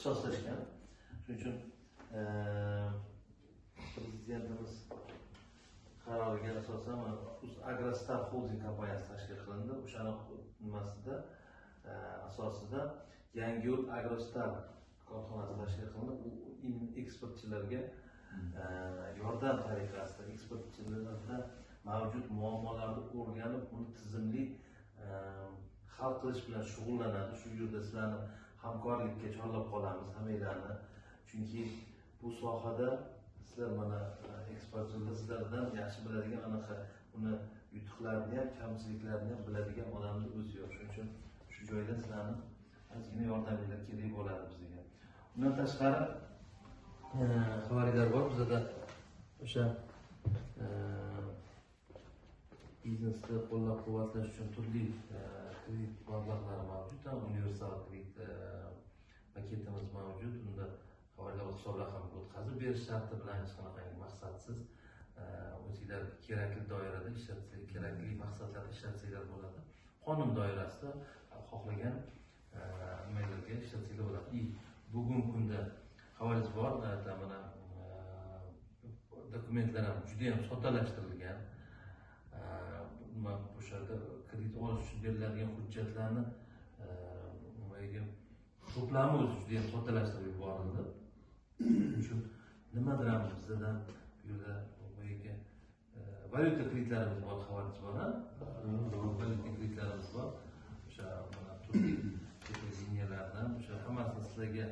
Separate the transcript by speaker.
Speaker 1: Ixtisoslashgan. Shuning uchun prezidentimiz qaroriga asosan mana Agrostar Holding kompaniyasi tashkil qilindi. O'shani nimasida, asosida Yangiyo'l Agrostar korxonasi tashkil qilindi. Bu именно eksportchilarga yordam tariqasida eksportchilarda mavjud muammolarni o'rganib, uni tizimli hal qilish bilan shug'ullanadi. Shu yerda sizlarni hamkorlikka chorlab qolamiz hammanglarni, chunki bu sohada sizlar mana eksportchilar, sizlardan yaxshi biladigan, anaqa uni yutuqlarini ham, kamchiliklarini ham biladigan odamni o'zi yo'q. Shuning uchun shu joyda sizlarni ozgina yordaminglar kerak bo'ladi bizga. Undan tashqari, xabaringlar bor, bizada o'sha biznesni qo'llab quvvatlash uchun turli kredit mablag'lari mavjud. Universal kredit paketimiz mavjud. Unda xabarlar hisob raqamga o'tkazib berish sharti bilan, hech qanaqangi maqsadsiz, o'zinglar kerakli doirada ishlatsak, kerakli maqsadlarda ishlatsanglar bo'ladi. Qonun doirasida xohlagan nimalarga ishlatsanglar bo'ladi. И bugungi kunda xabaringiz bor, mana dokumentlar ham juda yam soddalashtirilgan. Nima, o'sha yerda kredit olish uchun beriladigan hujjatlarni boyagi to'plami o'zi juda yam soddalashtirib yuborildi. Shuning uchun nimadir ham bizdan bu yerda boyagi valyuta kreditlarimiz bor, xabaringiz bor, a? Valyuta kreditlarimiz bor, o'sha mana turli liniyalardan, o'sha hammasini sizlarga